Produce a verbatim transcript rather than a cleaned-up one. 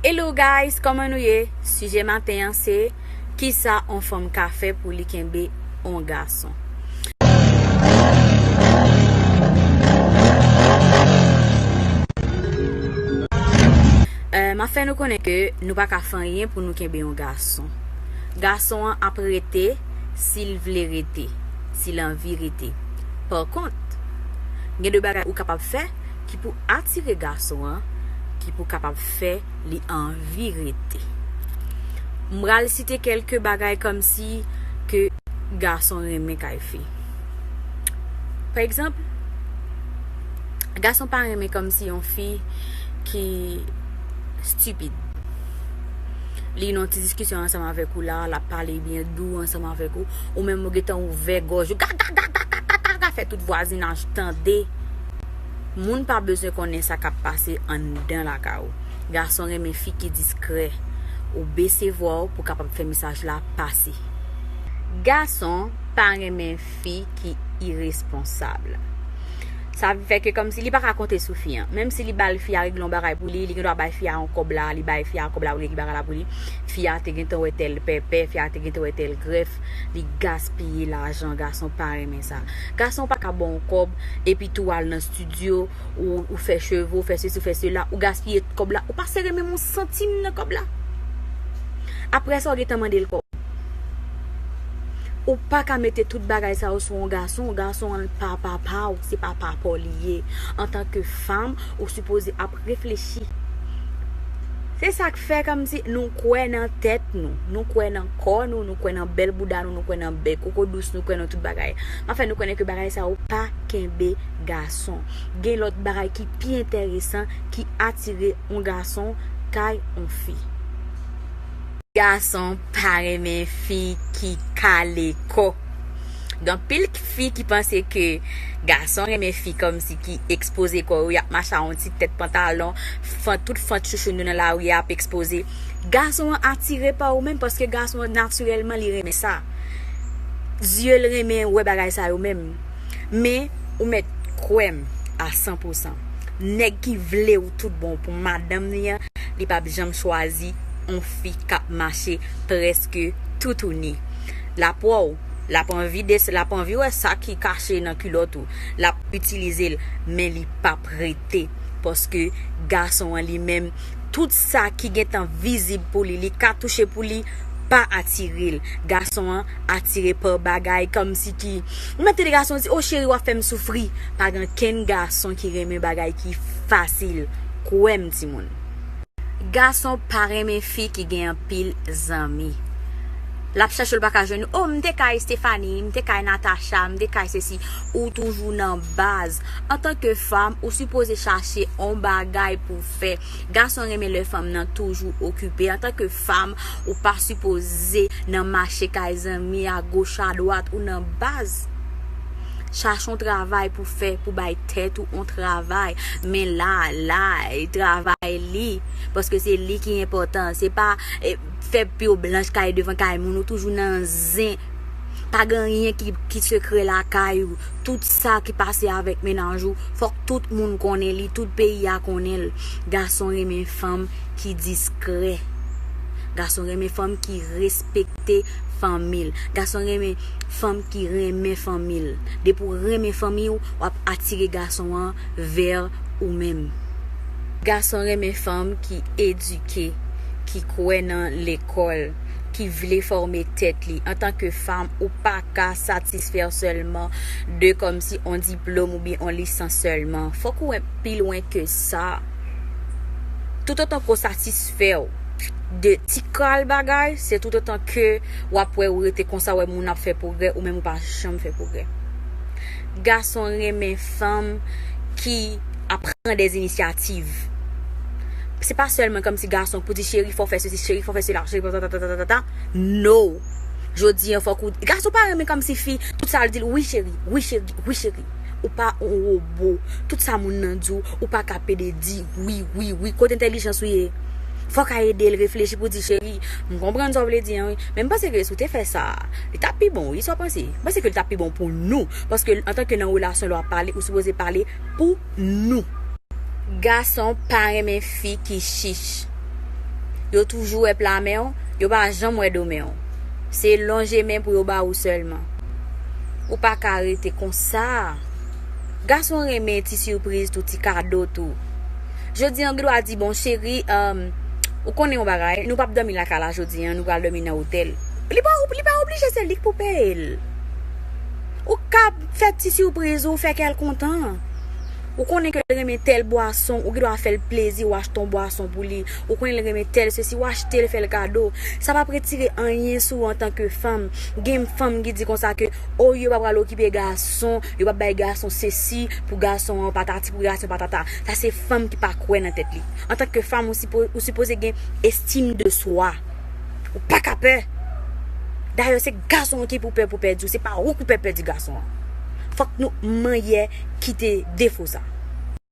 Hello guys, kòman nou ye? Sijè maten an se, kisa on fanm ka fè pou li kenbe on gason? Euh, m ap fè nou konnen ke nou pa ka fè anyen pou nou kenbe yon gason. Gason an ap rete si l vle rete, si l anvi rete. Pa kont, gen de bagay ou kapab fè ki pou atire gason an, ki pou kapab fè li anvi rete. M pral site kèlke bagay kòmsi ke gason renmen kay fi. Pa egzanp, gason pa renmen kòmsi yon fi ki stipid. Li nan ti diskisyon ansanm avèk ou la, l ap pale byen dou ansanm avèk ou, ou menm ou gentan ouvè gòj ou, ga, ga, ga, ga, ga, ga, ga, ga, fè tout vwazinaj tande. Moun pa bezwen konnen sa k ap pase anndan lakay ou. Gason renmen fi ki diskrè. Ou bese vwa w pou kapab fè mesaj la pase. Gason pa renmen fi ki iresponsab. Sa vle fè ke kòmsi li pa ka konte sou fi an. Menm si li ba l, fi a regle yon bagay pou li, li gendwa bay fi a yon kòb la, li bay fi a kòb la pou li, li bagay la pou li. Fi a te gentan wè tèl pèpè, fi a te gentan wè tèl grèf, li gaspiye lajan, gason pa renmen sa. Gason pa ka ba w yon kòb, epi tou al nan estidyo, ou, ou fè cheve, ou fè sesi, ou fè sela, ou gaspiye kòb la, ou pa se renmen yon santim nan kòb la. Apre sa, ou gentan mande l kòb. Ou pa ka mete tout bagay sa yo sou yon gason. Yon gason an pa papa w, se pa papa w li ye. Antanke fanm, ou sipoze ap reflechi. Se sa k fè kòmsi nou kwè nan tèt nou, nou kwè nan kò nou, nou kwè nan bèl bouda nou, nou kwè nan bèl koko dous, nou kwè nan tout bagay. M ap fè nou konnen ke bagay sa yo pa kenbe gason. Gen lòt bagay ki pi enteresan, ki atire yon gason kay yon fi. Gason pa renmen fi ki kale kò. Gen anpil fi ki panse ke gason renmen fi kòmsi ki ekspoze kò yo, y ap mache a yon ti tèt pantalon, fant, tout fant chouchoun yo nan lari a ap ekspoze. Gason an atire pa ou menm paske gason an natirèlman li renmen sa. Zye l renmen wè bagay sa yo menm. Men, ou mèt kwè m a san pou san. Nèg ki vle w tout bon pou madanm li an, li p ap janm chwazi yon fi k ap mache prèske toutouni. L ap wè w, l ap anvi des-, l ap anvi wè sa ki kache nan kilòt ou. L ap itilize l, men li p ap rete. Paske gason an li menm, tout sa ki gentan vizib pou li, li ka touche pou li, pa atire l. Gason an atire pa bagay kòmsi ki, ou mèt tande gason di, "O cheri, w ap fè m soufri." Pa gen kenn gason ki renmen bagay ki fasil. Kwè m, timoun. Gason pa renmen fi ki gen anpil zanmi. L ap chache, l pa ka jwenn ou. "O, m te kay Stephanie, m te kay Natacha, m te kay sesi." Ou toujou nan baz. Antanke fanm, ou sipoze chache on bagay pou fè. Gason renmen lè fanm nan toujou okipe. Antanke fanm, ou pa sipoze nan mache kay zanmi agoch adwat, ou nan baz. Chache yon travay pou fè, pou bay tèt ou yon travay. Men la, la, travay li. Paske se li ki enpòtan. Se pa, eh, fè pye w blanch kay devan kay moun, ou toujou nan zen. Pa gen anyen ki, ki sekrè lakay ou. Tout sa ki pase avèk mennaj ou, fòk tout moun konnen li, tout peyi a konnen l. Gason renmen fanm ki diskrè. Gason renmen fanm ki respekte fanmi l. Gason renmen fanm ki renmen fanmi l. Depi w renmen fanmi w, w ap atire gason an vè ou menm. Gason renmen fanm ki edike, ki kwè nan lekòl, ki vle fòme tèt li. Antanke fanm, ou pa ka satisfè w sèlman de kòmsi on diplòm oubyen on lisans sèlman. Fòk ou wè pi lwen ke sa. Toutotan ke w satisfè w de ti kal bagay, se toutotan ke w ap wè ou rete konsa, wè moun ap fè pwogrè, ou menm ou pa janm fè pwogrè. Gason renmen fanm ki ap pran de inisyativ. Se pa sèlman kòmsi gason pou di, "Cheri, fò w fè sesi, cheri, fò w fè sela, cheri, ta, ta, ta, ta, ta, ta." No. Jodi an, fòk ou, gason pa renmen kòmsi fi, tout sa l di l, "Wi, cheri, wi, cheri, wi, cheri." Ou pa on wobo. Tout sa moun nan di w, ou pa ka pede di wi, wi, wi. Kote entèlijans ou ye? Fòk a ede l reflechi pou di, "Cheri, m konprann sa w vle di an, wi. Men m panse ke si w te fè sa, li t ap pi bon, wi, sa w panse?" M panse ke li t ap pi bon pou nou. Paske antanke nan relasyon, lè w ap pale, ou sipoze pale pou nou. Gason pa renmen fi ki chich. Yo toujou wè pla men w, yo pa janm wè do men w. Se lonje men pou yo ba ou sèlman. Ou pa ka rete konsa. Gason renmen ti sipriz tou, ti kado tou. Jodi an, ou gen dwa di, bon, cheri, um, ou konnen yon bagay, nou p ap dòmi lakay la jodi an, nou pral dòmi nan otèl. Li pa, li pa oblije se li k pou peye l. Ou ka fè ti sipriz ou, fè kè l kontan. Ou konnen ke l renmen tèl bwason, ou gen dwa fè l plezi, ou achte yon bwason pou li. Ou konnen l renmen tèl sesi, ou achte l, fè l kado. Sa p ap retire anyen sou ou antanke fanm. Gen fanm ki di konsa ke, o, yo pa pral okipe gason, yo p ap bay gason sesi pou gason an patati, pou gason patata. Sa se fanm ki pa kwè nan tèt li. Antanke fanm, ou sipo-, ou sipoze gen estime de soi. Ou pa ka pè. Dayè, se gason an ki pou pè pou pèdi w, se pa ou ki pou pè pèdi gason an. Fòk nou manyè kite defo sa.